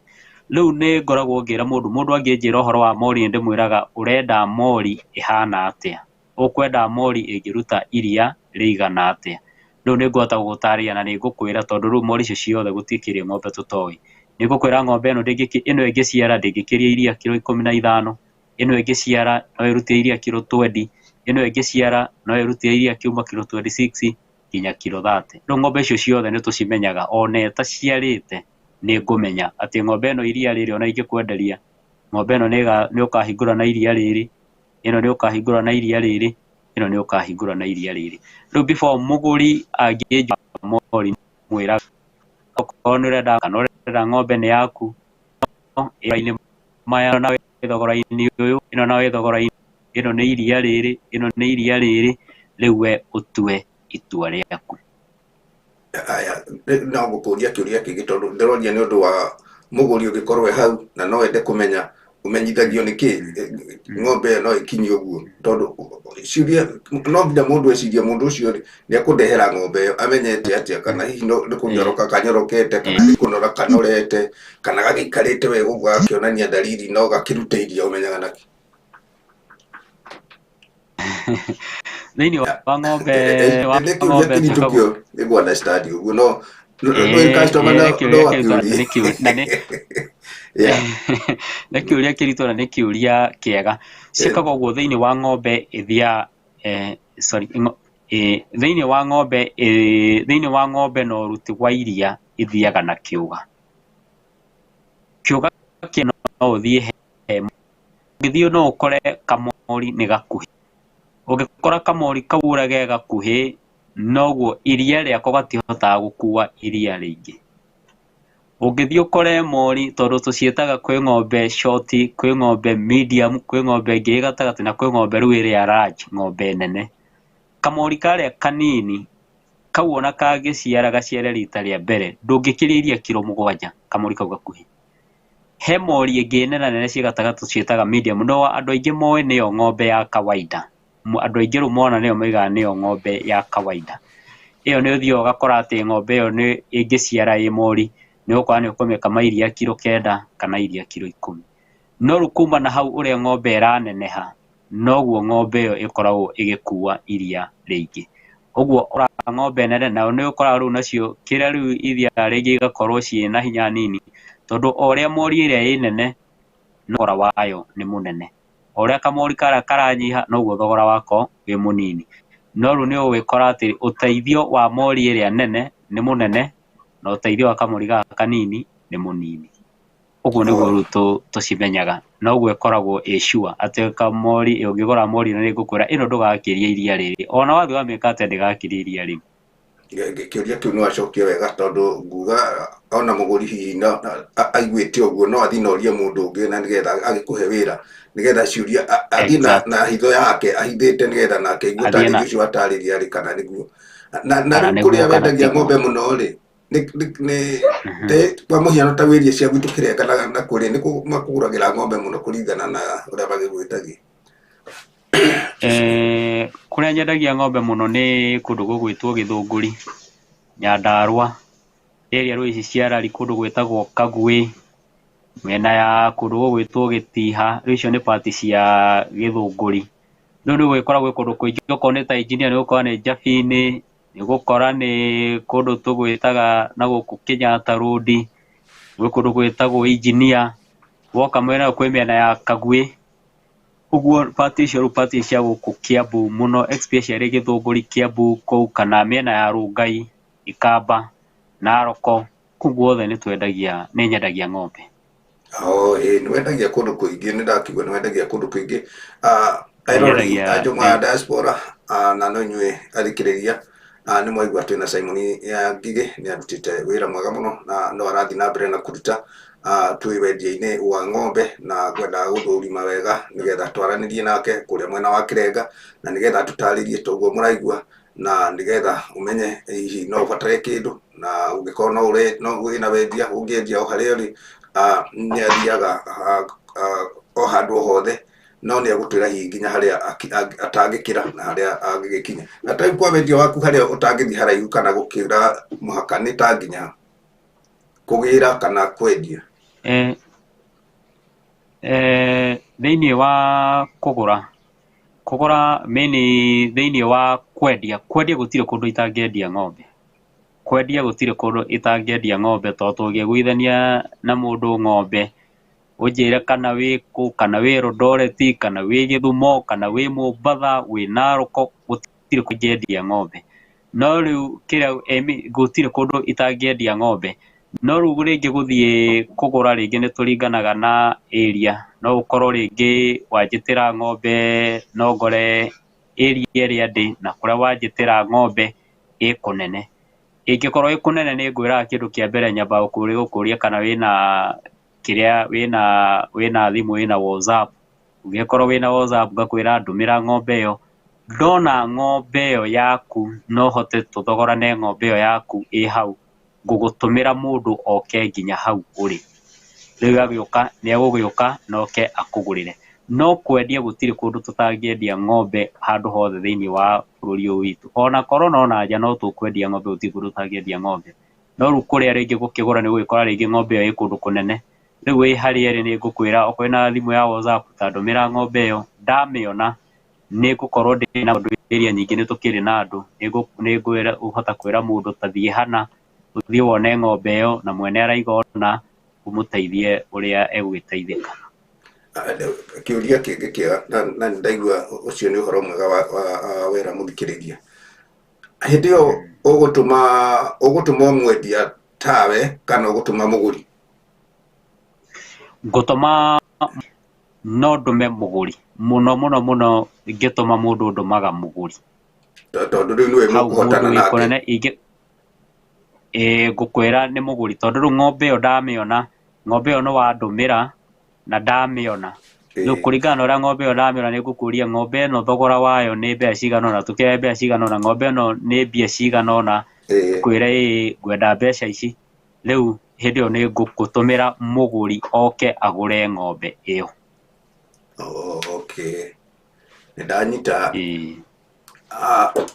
B: Rĩu nĩ ngoragwo ngĩra mũndũ, mũndũ angĩnjĩra ũhoro wa mori nĩ ndĩmwĩraga ũrenda mori ĩhana atĩa, ũkwenda mori ĩngĩruta iria rĩigana atĩa. Rĩu nĩ ngũhota gũgũtarĩria na nĩ ngũkwĩra tondũ rĩu mori icio ciothe gũtikĩrĩ ng'ombe tũtoĩ. Nĩ ngũkwĩra ng'ombe ĩno ĩno ĩngĩciara ndĩngĩkĩria iria kiro 15, ĩno ĩngĩciara no ĩrute iria kiro 20, ĩno ĩngĩciara no ĩrute iria kuma kiro 26 nginya kiro 30. Rĩu ng'ombe icio ciothe nĩ tũcimenyaga, ona ĩtaciarĩte nĩ ngũmenya atĩ ng'ombe ĩno iria rĩrĩ ona ingĩkwenderia ng'ombe ĩno nĩ ũkahingũra na iria rĩrĩ, ĩno nĩ ũkahingũra na iria rĩrĩ, ĩno nĩ ũkahingũra na iria rĩrĩ. Rĩu before mũgũri angĩnjĩra mori mwĩra okorwo nĩ ũrenda kana ũrenda ng'ombe nĩ yaku, ĩno maya na thogora-inĩ ũyũ, ĩno na thogora-inĩ, ĩno nĩ iria rĩrĩ, ĩno nĩ iria rĩrĩ, rĩu we ũtue itua rĩaku.
A: Aya, no ngũkũria kĩũria kĩngĩ tondũ ndĩroria nĩ ũndũ wa mũgũri ũngĩkorwo e hau na no ende kũmenya ũmenyithagio nĩ kĩ ng'ombe ĩyo no ĩkinyie ũguo, tondũ ciũria no nginya mũndũ ecirie mũndũ ũcio rĩ nĩ ekũndehera ng'ombe ĩyo amenyete atĩa, kana hihi nĩ kũnyoroka kanyorokete, kana nĩ kũnora kanorete, kana gagĩikarĩte wega ũguo gakĩonania dalili no gakĩrute iria, ũmenyaga nakĩ?
B: Thĩinĩ wa ng'ombe, wa
A: Nĩ kĩũria
B: ng'ombe
A: kĩritũ
B: twĩkagwo
A: kĩo, nĩ ngũ understand ũguo, no nĩ customer
B: nĩ
A: no
B: kĩũria kĩritũ na
A: akĩũrie.
B: nĩ kĩũria, na nĩ nĩ kĩũria kĩritũ na nĩ kĩũria kĩega. Ciĩkagwo ũguo thĩinĩ wa ng'ombe ĩthiaga, sorry, thĩinĩ wa ng'ombe, thĩinĩ wa ng'ombe na ũruti wa iria ithiaga na kĩũga. Kĩũga kĩa no ũthiĩ he, ũngĩthiĩ no ũkore kamori nĩ gakuhĩ. Ũngĩkora kamori kau ũrĩa ge gakuhĩ, noguo iria rĩako gatihotaga gũkua iria rĩingĩ. Ũngĩthiĩ ũkore mori, tondũ tũciĩtaga kwĩ ng'ombe short, kwĩ ng'ombe medium, kwĩ ng'ombe ĩngĩ ĩ gatagatĩ na kwĩ ng'ombe rĩu ĩrĩa large, ng'ombe nene. Kamori karĩa kanini kau ona kangĩciara gaciare rita rĩa mbere, ndũngĩkĩria iria kiro 7 kamori kau gakuhĩ. He mori ĩngĩ nene nene ciĩ gatagatĩ tũciĩtaga medium, no andũ aingĩ moĩ nĩyo ng'ombe ya kawaida. Andũ aingĩ rĩu mona nĩyo moigaga nĩyo ng'ombe ya kawaida. Ĩyo nĩ ũthiaga ũgakora atĩ ng'ombe ĩyo nĩ ĩngĩciara ĩ mori, nĩ ũgũkora nĩ ũkũmĩkama iria kiro 9 kana iria kiro 10. No rĩu kuma na hau ũrĩa ng'ombe ĩraneneha, noguo ng'ombe ĩyo ĩkoragwo ĩgĩkua iria rĩingĩ. Ũguo ũraga ng'ombe nene, nayo nĩ ũkoraga rĩu nacio kĩrĩa rĩu ithiaga rĩngĩ igakorwo ciĩna hinya nini, tondũ o ũrĩa mori ĩrĩa ĩ nene, no thogora wayo nĩ mũnene. O ũrĩa kamori karĩa karanyiha noguo thogora wako wĩ mũnini. No rĩu nĩ ũgũgĩkora atĩ ũteithio wa mori ĩrĩa nene nĩ mũnene na ũteithio wa kamori gaka kanini nĩ mũnini. Ũguo nĩguo rĩu tũcimenyaga. Na ũguo ĩkoragwo ĩ sure atĩ kamori ũngĩgũra mori ĩno nĩ ngũkwĩra ĩno ndũgakĩria iria rĩrĩ. Ona wathiĩ wamĩka atĩa ndĩgakĩria iria rĩu.
A: Kĩũria kĩu nĩ wacokia wega tondũ nguga ona mũgũri hihi no aiguĩte ũguo no athiĩ na orie mũndũ ũngĩ na nĩgetha agĩkũhe wĩra nĩgetha ciũria athiĩ na hitho yake ahithĩte nĩgetha nake aigue ũtarĩrio ũcio watarĩria rĩ kana nĩguo. Na rĩu kũrĩa wendagia ng'ombe mũno rĩ nĩ kwa mũhiano ta wĩrie cia gwitũ Kĩrenga na kũrĩa nĩ makũgũragĩra ng'ombe mũno kũringana na ũrĩa magĩgwĩtagia.
B: Kũrĩa nyendagia ng'ombe mũno nĩ kũndũ gũgwĩtwo Gĩthũngũri, Nyandarũa, area rĩu ici cia Rari kũndũ gwĩtagwo Kaguĩ, mĩena ya kũndũ gũgwĩtwo Gĩtiha, rĩu icio nĩ part cia Gĩthũngũri. Rĩu nĩ ũgũgĩkora gwĩ kũndũ kũingĩ okorwo nĩ ta engineer nĩ ũgũkora nĩ Njabi-inĩ, nĩ ũgũkora nĩ kũndũ tũgwĩtaga na gũkũ Kenyatta Road, gwĩ kũndũ gwĩtagwo Engineer, woka mwena ũyũ kwĩ mĩena ya Kaguĩ. Ũguo part icio rĩu part cia gũkũ Kiambu mũno especially Gĩthũngũri, Kiambu kũu kana mĩena ya Rongai, Ikamba, Naroko, kũu guothe nĩ twendagia nĩ nyendagia ng'ombe.
A: Oh, ĩĩ nĩ wendagia kũndũ kũingĩ nĩ ndakigua nĩ wendagia kũndũ kũingĩ. Erori
B: Nyendagia
A: a Njũng'wa Diaspora na no inyuĩ athikĩrĩria nĩ mwaigua twĩna Simon ya Ngigĩ nĩ arutĩte wĩra mwega mũno na no arathiĩ na mbere na kũruta twĩ wendia-inĩ wa ng'ombe na ngwendaga gũthũrima wega nĩgetha twaranĩrie nake kũrĩa mwena wa Kĩrenga na nĩgetha tũtarĩrie toguo mũraigua na nĩgetha ũmenye hihi no ũbatare kĩndũ na ũngĩkorwo no ũre no wĩna wendia ũngĩendia o harĩa ũrĩ nĩ athiaga o handũ o hothe no nĩ egũtwĩra hihi nginya harĩa atangĩkĩra na harĩa angĩgĩkinya. Na ta rĩu kwa wendia waku harĩa ũtangĩthiĩ haraihu kana gũkĩra mũhaka nĩ ta nginya kũgĩra kana kwendia.
B: Thĩinĩ wa kũgũra kũgũra mini thĩinĩ wa kwendia kwendia gũtirĩ kũndũ itangĩendia ng'ombe. Kwendia gũtirĩ kũndũ itangĩendia ng'ombe tondũ tũngĩiguithania na mũndũ ng'ombe ũnjĩre kana wĩ kũ kana wĩ Eldoret kana wĩ Gĩthumo kana wĩ Mombatha wĩ Naroko gũtirĩ kũndũ ingĩendia ng'ombe. No rĩu kĩrĩa gũtirĩ kũndũ itangĩendia ng'ombe. No rĩu rĩngĩ gũthiĩ kũgũra rĩngĩ nĩ tũringanaga na area. No ũkorwo rĩngĩ wanjĩtĩra ng'ombe no ngore area ĩrĩa ndĩ na kũrĩa wanjĩtĩra ng'ombe ĩ kũnene. Ĩngĩkorwo ĩ kũnene nĩ ngwĩraga kĩndũ kĩa mbere nyambaga gũkũria kana wĩna kĩrĩa wĩna thimũ wĩna WhatsApp. Ũngĩkorwo wĩna WhatsApp ngakwĩra ndũmĩra ng'ombe ĩyo. Ndona ng'ombe ĩyo yaku no hote tũthogorane ng'ombe ĩyo yaku ĩ hau ngũgũtũmĩra mũndũ oke nginya hau ũrĩ. Rĩu agĩũka nĩ egũgĩũka na oke akũgũrĩre. No kwendia gũtirĩ kũndũ tũtangĩendia ng'ombe handũ hothe thĩinĩ wa bũrũri ũyũ witũ. Ona korwo no na nja no tũkwendia ng'ombe gũtirĩ kũndũ tũtangĩendia ng'ombe. No rĩu kũrĩa rĩngĩ gũkĩgũra nĩ ũgũgĩkora rĩngĩ ng'ombe ĩyo ĩ kũndũ kũnene. Rĩu wĩ harĩa ĩrĩ nĩ ngũkwĩra okorwo wĩna thimũ ya WhatsApp ta ndũmĩra ng'ombe ĩyo ndamĩona nĩ ngũkorwo ndĩna ũndũ area nyingĩ nĩ tũkĩrĩ na andũ nĩ ngũhota kwĩra mũndũ ta thiĩ hana ũthiĩ wone ng'ombe ĩyo na mwene araiga ona ũmũteithie ũrĩa egũgĩteithĩka.
A: Kĩũria kĩngĩ kĩega na nĩ ndaigua ũcio nĩ ũhoro mwega wa wera mũthikĩrĩria. Hĩndĩ ĩyo ũgũtũma mwendia tawe kana ũgũtũma mũgũri?
B: Ngũtũma no ndũme mũgũri mũno mũno mũno ngĩtũma mũndũ ndũmaga mũgũri.
A: Tondũ rĩu nĩwe
B: Hau
A: mũkũhotana
B: mũndũ wĩ
A: nake.
B: kũnene ĩĩ ngũkwĩra nĩ mũgũri tondũ rĩu ng'ombe ĩyo ndamĩona ng'ombe ĩyo nĩ wandũmĩra na ndamĩona. Rĩu kũringana na ũrĩa ng'ombe ĩyo ndamĩona nĩ ngũkũria ng'ombe ĩno thogora wayo nĩ mbeca cigana ũna tũkĩoya mbeca cigana ũna ng'ombe ĩno nĩ mbia cigana ũna ngwĩre ĩĩ ngwenda mbeca ici. Rĩu hĩndĩ ĩyo nĩ ngũgũtũmĩra mũgũri oke agũre ng'ombe ĩyo.
A: Okay. Nĩ ndanyita.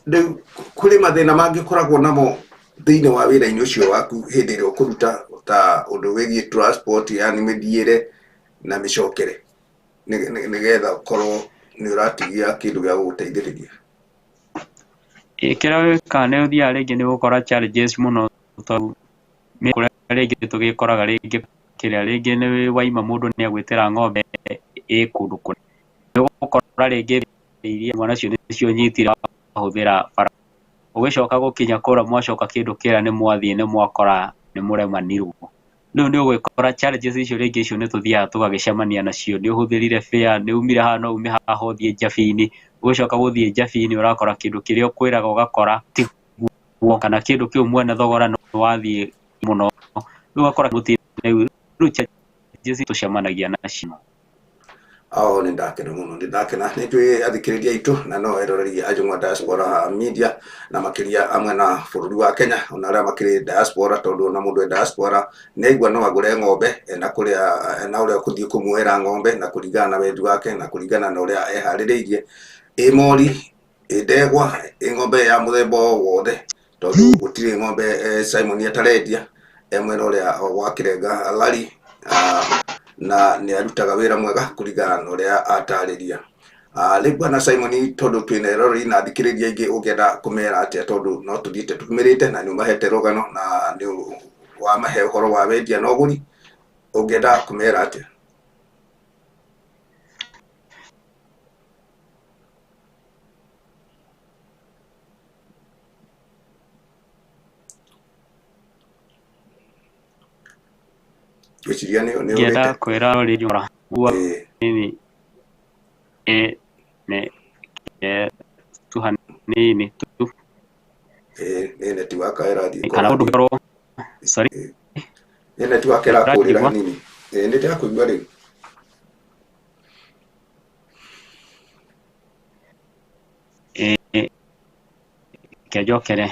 A: Rĩu kũrĩ mathĩna mangĩkoragwo namo thĩinĩ wa wĩra-inĩ ũcio waku hĩndĩ ĩrĩa ũkũruta ta ũndũ wĩgiĩ transport yani mĩthiĩre na mĩcokere nĩgetha ũkorwo nĩ ũratigia kĩndũ gĩa gũgũteithĩrĩria.
B: Kĩrĩa wĩkaga nĩ ũthiaga rĩngĩ nĩ ũgũkora challenges mũno tondũ kũrĩa rĩngĩ tũgĩkoraga rĩngĩ kĩrĩa rĩngĩ nĩ waima mũndũ nĩ agwĩtĩra ng'ombe ĩ kũndũ kũnene. Nĩ ũgũkora rĩngĩ iria nacio nĩcio nyitire wahũthĩra bara. Ũgĩcoka gũkinya kũrĩa mwacoka kĩndũ kĩrĩa nĩ mwathiĩ nĩ mwakora nĩ mũremanirwo. Rĩu nĩ ũgwĩkora challenges icio rĩngĩ icio nĩ tũthiaga tũgagĩcemania nacio. Nĩ ũhũthĩrire fare, nĩ umire haha no ume haha ũthiĩ Njabini, ũgĩcoka gũthiĩ Njabini ũrakora kĩndũ kĩrĩa ũkwĩraga ũgakora tiguo, kana kĩndũ kĩu mwene thogora nĩ wathiĩ mũno. Rĩu ũgakora rĩu challenges tũcemanagia nacio.
A: Ao nĩ ndakena mũno, nĩ ndakena nĩ njũĩ athikĩrĩria aitũ na no eroreri a Njũng'wa Diaspora Media na makĩria amwe na bũrũri wa Kenya ona arĩa makĩrĩ diaspora, tondũ ona mũndũ e diaspora nĩ aigua no agũre ng'ombe ena kũrĩa ena ũrĩa ũkũthiĩ kũmuoera ng'ombe na kũringana na wendi wake na kũringana na ũrĩa eharĩrĩirie, ĩ mori, ĩ ndegwa, ĩ ng'ombe ya mũthemba o wothe, tondũ gũtirĩ ng'ombe Simon atarendia e mwena ũrĩa wa Kĩrenga Lari, na nĩ arutaga wĩra mwega kũringana na ũrĩa atarĩria. Rĩu bwana Simon, tondũ twĩna eroreri na athikĩrĩria aingĩ, ũngĩenda kũmera atĩa, tondũ no tũthiĩte tũmĩrĩte na nĩ ũmahete rũgano na nĩ wamahe ũhoro wa wendia na ũgũri, ũngĩenda kũmera atĩa? Ngwĩciria nĩ
B: Ngĩenda
A: ũrĩte.
B: kwĩra rĩngĩ nini nĩ tu hanini tu.
A: Nĩ network ĩrathiĩ
B: Kana ũndũ ũngĩkorwo, sorry.
A: Nĩ network ĩrakũrĩra hanini. Nĩ ndĩrakũigua rĩu.
B: Reke njokere.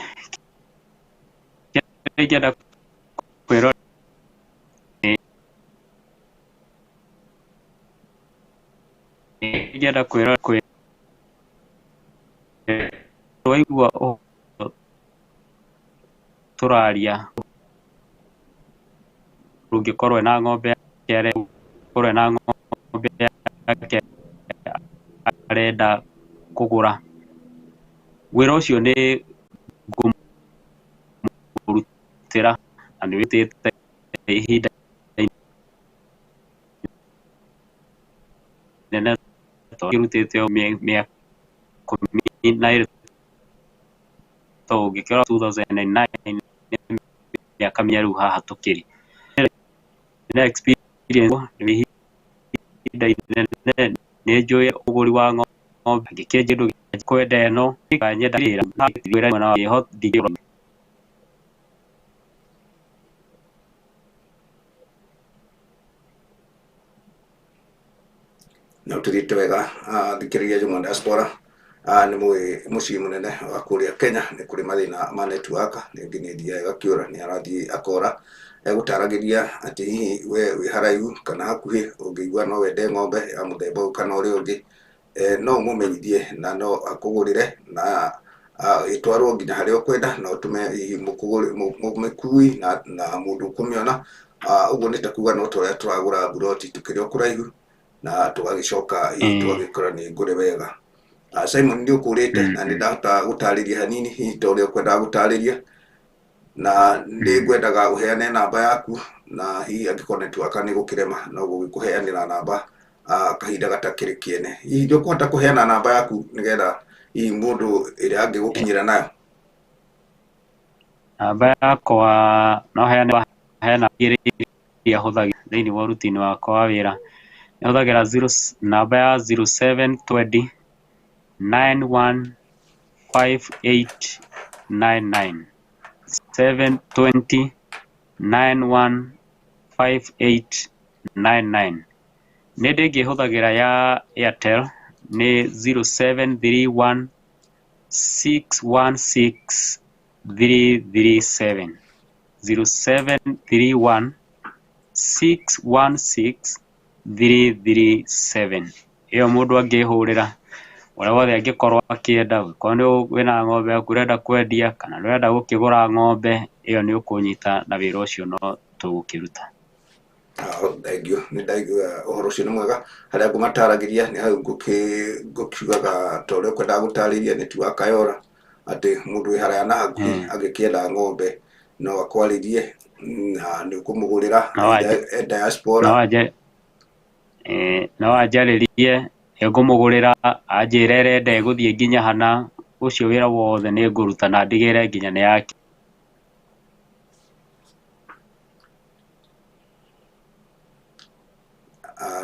B: Ingĩenda kwĩra ingĩenda kwĩra waigua ũhoro tũraria ũngĩkorwo ena ng'ombe yake, korwo ena ng'ombe yake arenda kũgũra, wĩra ũcio nĩ ngũmũrutĩra na nĩ wĩtĩte ihinda inene, tondũ ngĩrutĩte o mĩaka 12, tondũ ũngĩkĩrora 2009 nĩ mĩaka mĩerũ haha tũkĩrĩ. Na experience nĩ ihinda inene, nĩ njũĩ ũgũri wa ng'ombe, ngĩkĩenja kĩndũ kwenda ĩno nyenda wĩra.
A: Na ũtũrĩte wega thikĩrĩria Njũng'wa Diaspora, nĩ mũĩ mũciĩ mũnene wa kũrĩa Kenya nĩ kũrĩ mathĩna ma network, rĩngĩ nĩ ĩthiaga ĩgakĩũra, nĩ arathiĩ akora egũtaragĩria atĩ hihi we wĩ haraihu kana hakuhĩ, ũngĩigua no wende ng'ombe ya mũthemba ũyũ kana ũrĩa ũngĩ, no ũmũmenyithie na no akũgũrĩre na ĩtwarwo nginya harĩa ũkwenda, na ũtũme hihi mũmĩkui na mũndũ ũkũmĩona. Ũguo nĩ ta kuga no ta ũrĩa tũragũra mburoti tũkĩrĩ o kũraihu na tũgagĩcoka hihi tũgagĩkora nĩ ngũre wega. Simon, nĩ ũkũrĩte na nĩ ndahota gũtarĩria hanini hihi ta ũrĩa ũkwendaga gũtarĩria, na nĩ ngwendaga ũheane namba yaku, na hihi angĩkorwo network nĩ gũkĩrema no gũgĩkũheanĩra namba kahinda gatakĩrĩ kĩene. Hihi nĩ ũkũhota kũheana namba yaku nĩgetha hihi mũndũ ĩrĩa angĩgũkinyĩra nayo?
B: Namba yakwa no heane, hena igĩrĩ iria hũthagĩra thĩinĩ wa ũruti-inĩ wakwa wa wĩra. Nĩ hũthagĩra namba ya 0720 915899, 720 915899. Nĩ ndĩ ĩngĩ hũthagĩra ya Airtel nĩ 0731 616 337, 0731 616 337. Ĩyo mũndũ angĩhũrĩra ũrĩa wothe angĩkorwo akĩenda, ũngĩkorwo nĩ wĩna ng'ombe yaku ũrenda kwendia kana nĩ ũrenda gũkĩgũra ng'ombe ĩyo, nĩ ũkũnyita na wĩra ũcio no tũgũkĩruta.
A: Thengiũ, nĩ ndaigua ũhoro ũcio nĩ mwega. Harĩa ngũmataragĩria nĩ hau ngũkiugaga ta ũrĩa ũkwendaga gũtarĩria netiwaka yora, atĩ mũndũ wĩ haraya na hakuhĩ angĩkĩenda ng'ombe no akwarĩrie Na nĩ ũkũmũgũrĩra
B: No anje-
A: e diaspora.
B: No anje no anjarĩrie, nĩngũmũgũrĩra, anjĩre ĩrenda ĩgũthiĩ nginya hana, ũcio wĩra wothe nĩngũruta na ndigĩrĩre nginya nĩ yaki.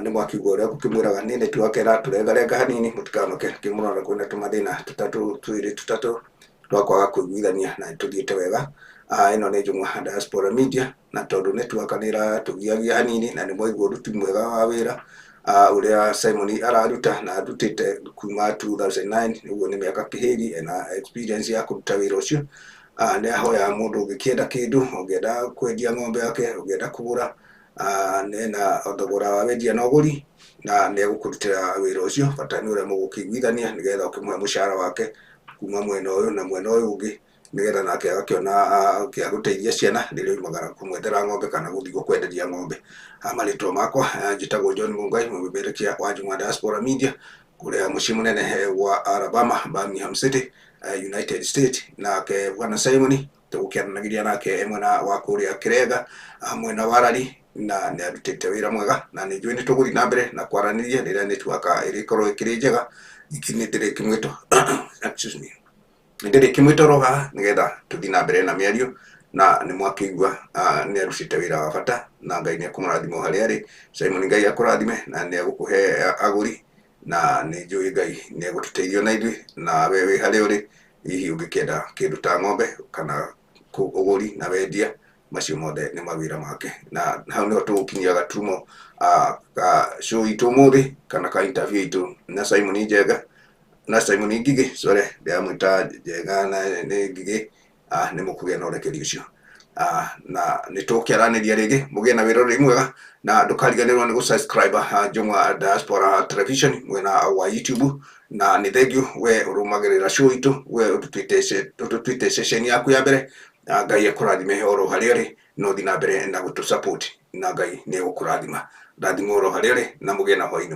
A: Nĩ mwakiuga ũrĩa ngũkĩmwĩraga nĩ network ĩratũrengarenga hanini, mũtikamake kĩmũrora kwĩna tũmathĩna tũtatũ twĩrĩ tũtatũ twa kwaga kũiguithania na nĩtũthiĩte wega. Ĩno nĩ Njũng'wa Diaspora Media, na tondũ network nĩ ĩratũgiagia hanini na nĩ mwaigua ũruti mwega wa wĩra ũrĩa Simon araruta na arutĩte kuma 2009, ũguo nĩ mĩaka kĩhĩri ena experience ya kũruta wĩra ũcio. Nĩ ahoyaga mũndũ ũngĩkĩenda kĩndũ, ũngĩenda kwendia ng'ombe yake, ũngĩenda kũgũra, ena thogora wa wendia na ũgũri, na nĩ egũkũrutĩra wĩra ũcio, bata nĩ ũrĩa mũgũkĩiguithania nĩgetha ũkĩmũhe mũcara wake kuma mwena ũyũ na mwena ũyũ ũngĩ, nĩgetha nake agakĩona gĩa gũteithia ciana rĩrĩa oimagara kũmwethera ng'ombe kana gũthiĩ gũkwenderia ng'ombe. Marĩtwa makwa njĩtagwo John Mungai, mũmemerekia wa Njũng'wa Diaspora Media kũrĩa mũciĩ mũnene wa Alabama, Birmingham City, United States. Nake bwana Simon tũgũkĩaranagĩria nake e mwena wa kũrĩa Kĩrenga, mwena wa Rari, na nĩ arutĩte wĩra mwega na nĩ njũĩ nĩ tũgũthiĩ na mbere na kwaranĩria rĩrĩa network ĩrĩkorwo ĩkĩrĩ njega. Ningĩ nĩ ndĩrĩkĩmwĩtwo excuse me, nĩ ndĩrĩkĩmwĩta oro haha nĩgetha tũthiĩ na mbere na mĩario, na nĩ mwakĩigua nĩ arutĩte wĩra wa bata na Ngai nĩ ekũmũrathima o harĩa arĩ. Simon, Ngai akũrathime na nĩ egũkũhe agũri, na nĩ njũĩ Ngai nĩ egũtũteithia ona ithuĩ, na we wĩ harĩa ũrĩ hihi ũngĩkĩenda kĩndũ ta ng'ombe kana ũgũri na wendia, macio mothe nĩ mawĩra make. Na hau nĩho tũgũkinyia gaturumo ka show itũ ũmũthĩ kana ka interview itũ na Simon Njenga na Simon Ngigĩ, sorry, ndĩramwĩta Njenga na nĩ Ngigĩ. Nĩ mũkũgĩa na ũrekeri ũcio. Na nĩ tũkĩaranĩria rĩngĩ, mũgĩe na wĩra ũrĩ mwega na ndũkariganĩrwo nĩ gũ-subscribe Njũng'wa Diaspora Television mwena wa YouTube. Na nĩ thengiũ we ũrũmagĩrĩra show itũ, we ũtũtuĩte session yaku ya mbere, na Ngai akũrathime oro harĩa ũrĩ, no ũthiĩ na mbere na gũtũ support na Ngai nĩ egũkũrathima. Rathimwo oro harĩa ũrĩ na mũgĩe na hwaĩ-inĩ mwega.